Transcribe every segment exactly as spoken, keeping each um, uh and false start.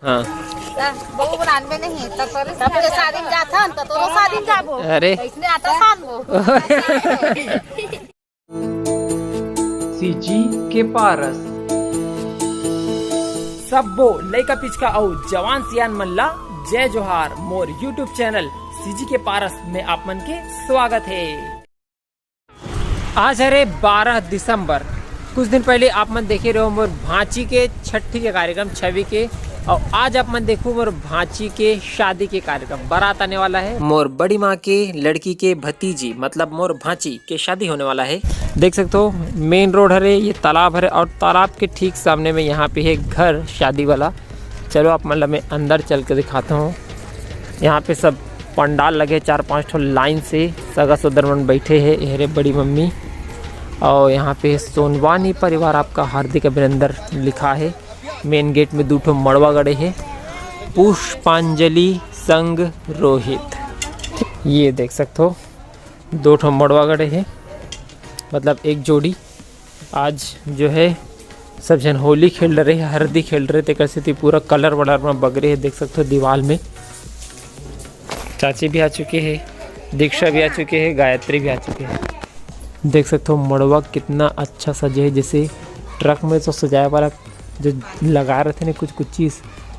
हाँ। त बहू बनानबे नहीं, त तोरे सबके शादी में जाथन, त तोरो शादी में जाबो। अरे। इसने आटा सानबो। सीजी के पारस। सब्बो लइका पिचका अउ जवान सियान मन ला जय जोहार। मोर YouTube चैनल सीजी के पारस में आप मन के स्वागत है। आज हरे बारह दिसंबर। कुछ दिन पहले आप मन देखे रहो मोर भांची के छठी के कार्यक्रम, छवि के, और आज आप मन देखो मोर भांची के शादी के कार्यक्रम। बारात आने वाला है, मोर बड़ी माँ के लड़की के भतीजी, मतलब मोर भांची के शादी होने वाला है। देख सकते हो, मेन रोड हरे, ये तालाब हरे, और तालाब के ठीक सामने में यहाँ पे है घर शादी वाला। चलो, आप मन ला मैं अंदर चल के दिखाता हूँ। यहाँ पे सब पंडाल लगे, चार पांच ठो लाइन से, सगा सोदर मन बैठे हैं। ये हरे बड़ी मम्मी, और यहाँ पे सोनवानी परिवार, आपका हार्दिक अभिनंदन लिखा है। मेन गेट में दू ठो मड़वा गड़े है, पुष्पांजलि संग रोहित। ये देख सकते हो, दो ठो मड़वा गड़े है, मतलब एक जोड़ी। आज जो है, सब झन होली खेल रहे हैं, हरदी खेल रहे, तेकर सेती पूरा कलर वलर में बगरे है। देख सकते हो दीवाल में चाची भी आ चुके हैं, दीक्षा भी आ चुके हैं, गायत्री भी आ चुके हैं। देख सकते हो मड़वा कितना अच्छा सजे है, जैसे ट्रक में तो सजाए वाला जो लगा रहे थे ना कुछ कुछ चीज़,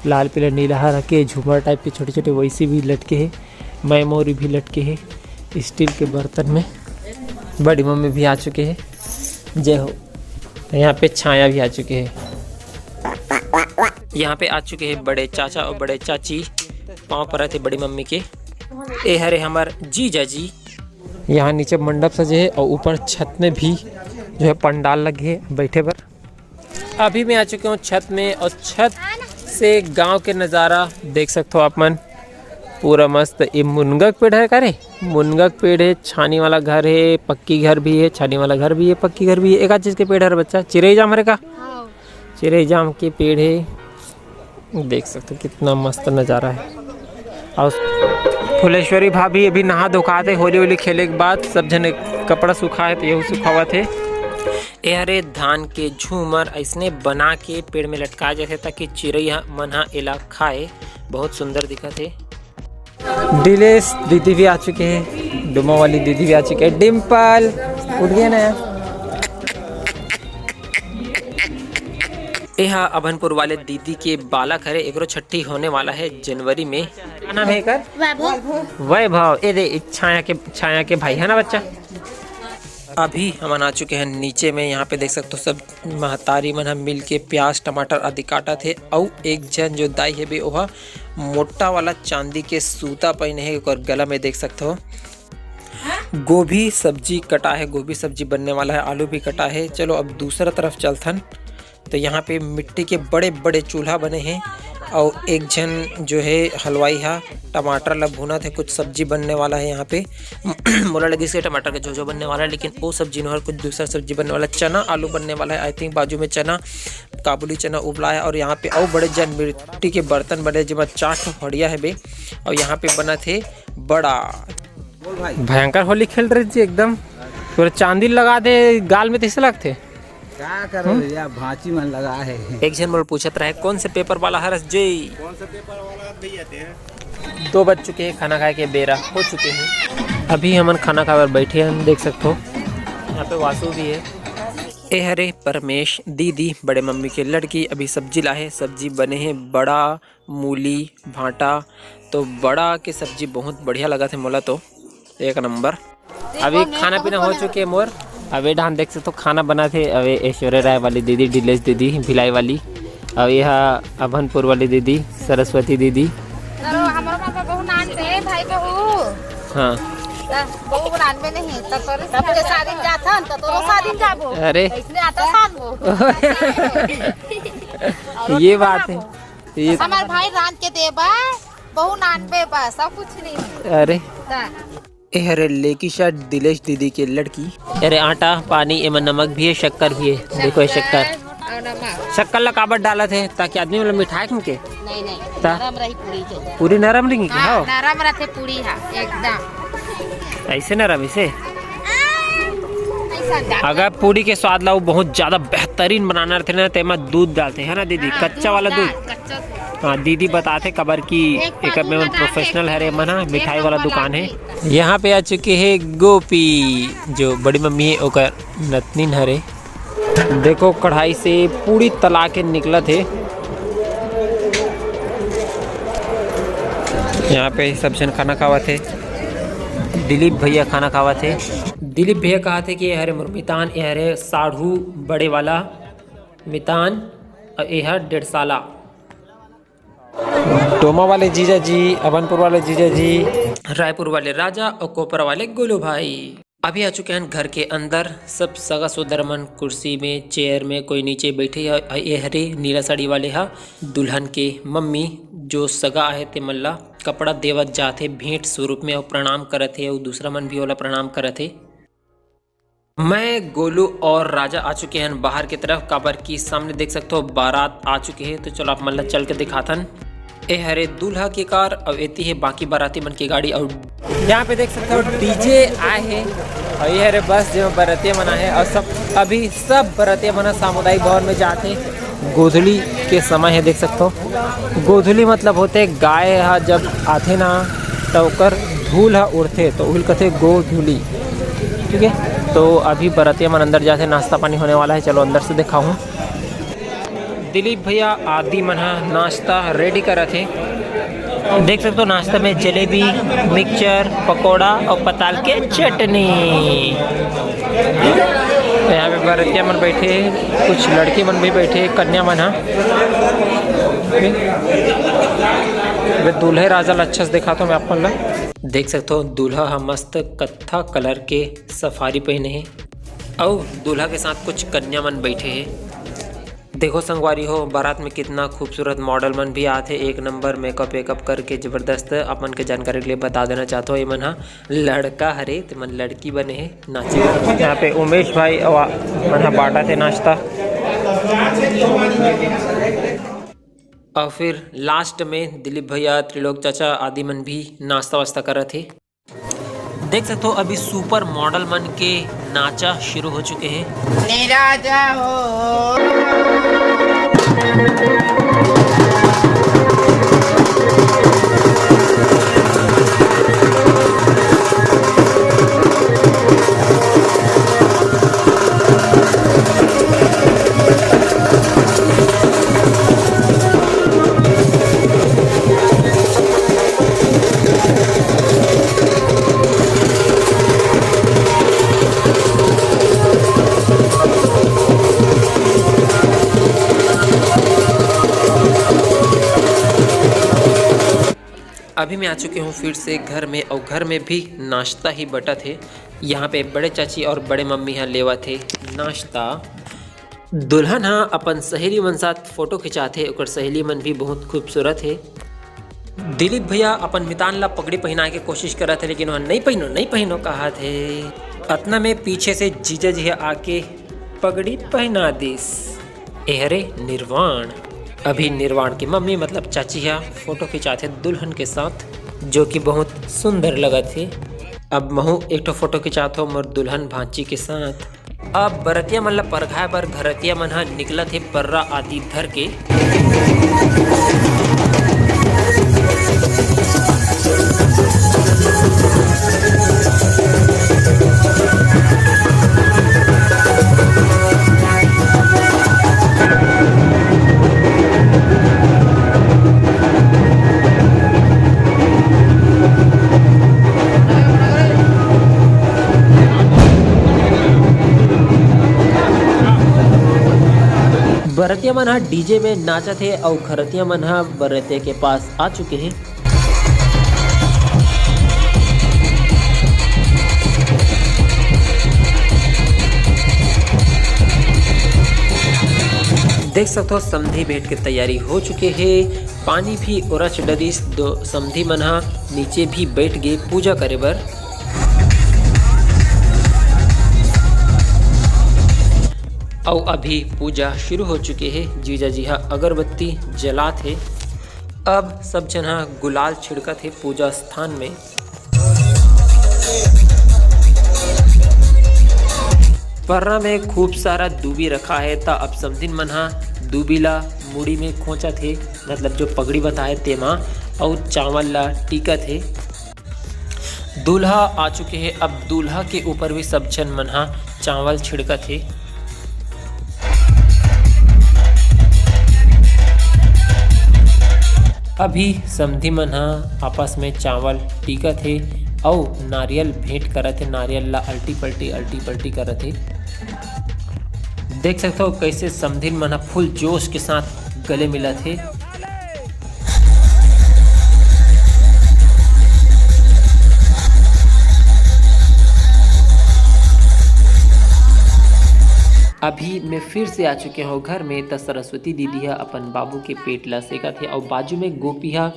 लाल पीला नीला हरा के झूमर टाइप के छोटे छोटे, वैसे भी लटके है। मैं मोरी भी लटके है स्टील के बर्तन में। बड़ी मम्मी भी आ चुके हैं। जय हो। तो यहाँ पे छाया भी आ चुके हैं। यहाँ पे आ चुके हैं बड़े चाचा और बड़े चाची। पाँव परत है बड़ी मम्मी के। ए हरे हमार जीजा जी। यहाँ नीचे मंडप सजे है और ऊपर छत में भी जो है पंडाल लगे है बैठे बर। अभी मैं आ चुके हूँ छत में और छत से गांव के नज़ारा देख सकते हो आप मन। पूरा मस्त। ये मुनगा के पेड़ है का रे? मुनगा के पेड़ है, छानी वाला घर है, पक्की घर भी है, छानी वाला घर भी है, पक्की घर भी है। एक आध चीज़ के पेड़ है रे बच्चा, चिरई जाम हरे का? हाँ। चिरई जाम के पेड़ है। देख सकते हो कितना मस्त नज़ारा है। और फुलेश्वरी भाभी अभी नहा धोखा थे, होली होली खेले के बाद सब जने कपड़ा सुखाए थे, यहू सुखावत है। ए हरे धान के झूमर अइसने बना के पेड़ में लटकाए जाथे, ताकि चिरई ह-, मन ह एला खाए। बहुत सुंदर दिखत हे। डिलेश दीदी भी आ चुके हैं, डुमा वाली दीदी भी आ चुके हैं। डिम्पल उठ गए ना यार। ए हा अभनपुर वाले दीदी के बालक हरे, एकरो छट्ठी होने वाला है जनवरी में। का नाम है एकर? वैभव। वैभव। ए दे, ई छाया के, छाया के भाई है ना बच्चा? अभी हमन आ चुके हैं नीचे में। यहाँ पे देख सकते हो सब महतारी मन ह मिल के प्याज टमाटर आदि काटत हे। अउ एक झन जो दाई हेबे, ओहा मोटा वाला चांदी के सूता पहिने हे ओकर गला में, देख सकते हो। गोभी सब्जी कटा है, गोभी सब्जी बनने वाला है, आलू भी कटा है। चलो अब दूसरा तरफ चलथन। तो यहाँ पे मिट्टी के बड़े बड़े चूल्हा बने हैं और एक झन जो है हलवाई हा टमाटर ला भूनत है, कुछ सब्जी बनने वाला है यहाँ पे। मोला लगिस के टमाटर के झोझो बनने वाला है, लेकिन वो सब्जी नोहर कुछ दूसरा सब्जी बनने वाला है। चना आलू बनने वाला है, आई थिंक बाजू में चना, काबुली चना उबला है। और यहाँ पे और बड़े जन मिट्टी के बर्तन बने, जेमा चार ठो हड़िया है बे। और यहाँ पे बनत है बड़ा। भयंकर होली खेल रहे जी एकदम, पूरा चांदी लगा दे गाल में, तैसे लगते। का करो भैया, भांची मन लगा है। एक झन मोला पूछत रहे, "कौन से पेपर वाला हरस जी?" कौन सा पेपर वाला भैया ते हैं? दो बज चुके हैं, खाना खाए के बेरा हो चुके हैं। अभी हमन खाना खाए बर बैठे हैं, देख सकते हो। यहाँ पे वासु भी है। ए हरे परमेश दीदी, बड़े मम्मी के लड़की, अभी सब्जी लाहे, सब्जी बने हैं बड़ा, मूली, भांटा। तो बड़ा के सब्जी बहुत बढ़िया लगा थे मोला तो, एक नंबर। अभी खाना पीना हो चुके मोर। अब ए डहान देख सकते हो खाना बना थे। अब ए ऐश्वर्या राय वाली दीदी, डिलेश दीदी, भिलाई वाली। अब यह अभनपुर वाली दीदी, सरस्वती दीदी। अरे, हमरो पापा बहू नान से, भाई बहू। हाँ। त बहू नान में नहीं, त तोरे सबके शादी में जाथन, त तोरो शादी में जाबो। अरे। इसने आटा सानबो। ये बात है। ये हमार भाई रांध के देबा, बहू नानबे बस, और कुछ नहीं। अरे। ता। ए हरे लेकिशा दिलेश दीदी के लड़की। अरे आटा, पानी, एमा नमक भी है, शक्कर भी है। देखो ये शक्कर। और नमक। शक्कर ला काबर डालत है? ताकि आदमी मतलब मिठाई खा के? नहीं, नहीं। ता? नरम रही पूरी के। पूरी नरम रही के? हाँ, हाँ। नरम रहते पूरी हा, एकदम। ऐसे नरम, इसे? ऐसा डाल। अगर पूरी के स्वाद ला वो बहुत ज्यादा बेहतरीन बनाना रहते ना, तो एमा दूध डालते हैं ना दीदी, हाँ, कच्चा दूध वाला डाल, दूध। कच्चा दूध। हाँ, दीदी बताथे काबर कि एकर में मन professional हरे मन ह, मिठाई वाला दुकान हे। यहाँ पे आ चुके हे गोपी, जो बड़ी मम्मी हे ओकर नतनीन हरे। देखो, कढ़ाई से पूड़ी तला के निकलत हे। यहाँ पे सब झन खाना खावत हे। दिलीप भैया खाना खावत हे। दिलीप भैया कहत हे कि ये हरे मोर मितान, ये हरे साढ़ू बड़े वाला मितान, अउ ये हर डेढ़ साला। डोमा वाले जीजा जी, अभनपुर वाले जीजा जी, रायपुर वाले राजा अउ कोपरा वाले गोलू भाई। अभी आ चुके हैं घर के अंदर। सब सगा सोदर मन कुर्सी में, chair में, कोई नीचे बैठे हे। अउ ये हरे नीला साड़ी वाले हा दुल्हन के मम्मी, जो सगा आहे ते मन ला कपड़ा देवत जाथे भेंट स्वरूप में, अउ प्रणाम करत हे, अउ दूसरा मन भी ओला प्रणाम करत हे। मैं, गोलू और राजा आ चुके हैं बाहर की तरफ, काबर की सामने देख सकते हो बारात आ चुके हैं। तो चलो आप मन ला चल के दिखाथन। ए हरे दूल्हा के कार, अउ एती हे बाकी बाराती मन के गाड़ी। अउ यहाँ पे देख सकते हो डीजे आए हे, अउ ये हरे बस, जेमा बरतिया मन आहे, अउ सब, अभी सब बरतिया मन सामुदायिक भवन में जाथे। गोधूली के समय हे, देख सकते हो। गोधूली मतलब होथे गाय ह जब आथे ना, त ओकर धूल ह उड़थे, तो उहिल कथे गोधूली। ठीक है, तो अभी बरतिया मन अंदर जाथे, नाश्ता पानी होने वाला है। चलो अंदर से दिखाऊँ। दिलीप भैया आदि मन ह नाश्ता ready करत हे। देख सकते हो नाश्ता में जलेबी, mixture, पकौड़ा और पताल के चटनी। यहाँ पे बरतिया मन बैठे हे, कुछ लड़की मन भी बैठे हे, कन्या मन ह। वे दूल्हे राजा ला अच्छा से दिखाता हूँ मैं आप मन ला। देख सकते हो दूल्हा ह मस्त कत्था colour के सफारी पहने हे, अउ दूल्हा के साथ कुछ कन्या मन बैठे हे। देखो संगवारी हो, बारात में कितना खूबसूरत model मन भी आथे, एक नंबर makeup वेकअप करके जबरदस्त। अपन के जानकारी के लिए बता देना चाहत हो, ये मन ह लड़का हरे, ते मन लड़की बने हे नाचे। यहाँ पे उमेश भाई अउ आ-, मन ह बांटा थे नाश्ता। और फिर last में दिलीप भैया, त्रिलोक चाचा आदि मन भी नाश्ता वास्ता करत हे। देख सकते हो अभी super model मन के नाचा शुरू हो चुके हैं। अभी मैं आ चुके हूँ फिर से घर में, और घर में भी नाश्ता ही बटत हे। यहाँ पे बड़े चाची और बड़े मम्मी ह लेवत हे नाश्ता। दुल्हन ह अपन सहेली मन साथ फोटो खिंचाथे, ओकर सहेली मन भी बहुत खूबसूरत हे। दिलीप भैया अपन मितान ला पगड़ी पहिनाए के कोशिश करत हे, लेकिन वह "नहीं पहिनो, नहीं पहिनो" कहत हे। अतना में पीछे से जीजा जी ह आके पगड़ी पहिना दिस। ए हरे निर्वाण। अभी निर्वाण के मम्मी मतलब चाची ह फोटो खिंचाथे दुल्हन के साथ, जो कि बहुत सुंदर लगत हे। अब महू एक ठो फोटो खिंचात हो मोर दुल्हन भांची के साथ। अब बरतिया मन ला परघाए बर घरतिया मन ह निकलत हे पर्रा आदि धर के। बरतिया मन ह डीजे में नाचत हे अउ घरतिया मन ह बरतिया के पास आ चुके हे। देख सकथो, समधी भेंट के तैयारी हो चुके हे। पानी भी ओरच डरिस, दो समधी मन ह नीचे भी बैठ गे पूजा करे बर। अउ अभी पूजा शुरू हो चुके हे। जीजा जी ह अगरबत्ती जलात हे। अब सब झन ह गुलाल छिड़कत हे पूजा स्थान में। पर्रा में खूब सारा दूबी रखा है, त अब समधिन मन ह दूबी ला मुड़ी में खोंचत हे, मतलब जो पगड़ी बंधाए तेमा, अउ चावल ला टीकत हे। दूल्हा आ चुके हे। अब दूल्हा के ऊपर भी सब झन मन ह चावल छिड़कत हे। अभी समधी मन ह आपस में चावल टीकत हे अउ नारियल भेंट करत हे। नारियल ला अल्टी पल्टी, अल्टी पल्टी करत हे। देख सकथो, कैसे समधिन मन ह फुल जोश के साथ गले मिलत हे। अभी मैं फिर से आ चुके हूँ घर में, त सरस्वती दीदी ह अपन बाबू के पेट ला सेकत हे अउ बाजू में गोपी ह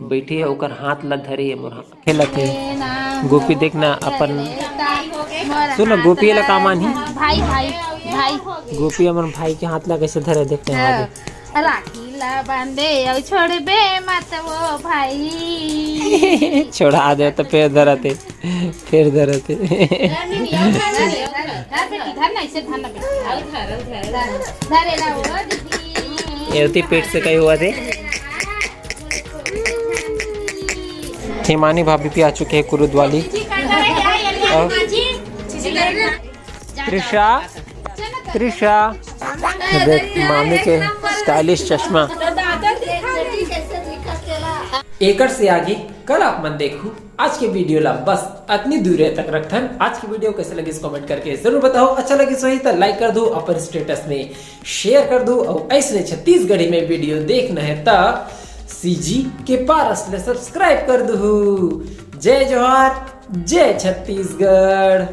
बैठे हे, ओकर हाथ ला धरे हे, मोर हाथ खेलत हे। गोपी देख ना अपन, सुन ना, गोपी एला का मानही? भाई, भाई, भाई। गोपी हमर भाई के हाथ ला कैसे धरे, देखते हैं आगे। राखी ला बांधे अउ छोड़बे मत वो भाई। छोड़ा दे तो फिर धरत हे, फिर धरत हे। धर बेटी, धर ना, इसे धर ना बेटी। धरे ना वो दीदी। एवती पेट से कहीं हुआ थे। खेमानी भाभी भी आ चुके हैं कुरुद वाली। और त्रिशा, त्रिशा, देख मामी के स्टाइलिश चश्मा। एकर से आगे कल आप मन देखू। आज के वीडियो ला बस अतनी दूरे तक रखथन। आज की वीडियो कैसे लगिस कमेंट करके जरूर बताओ। अच्छा लगिस होही त लाइक कर दो, अपन स्टेटस में शेयर कर दो, और ऐसने छत्तीसगढ़ी में वीडियो देखना है त सीजी के पारस ले सब्सक्राइब कर दो। जय जोहार, जय छत्तीसगढ़।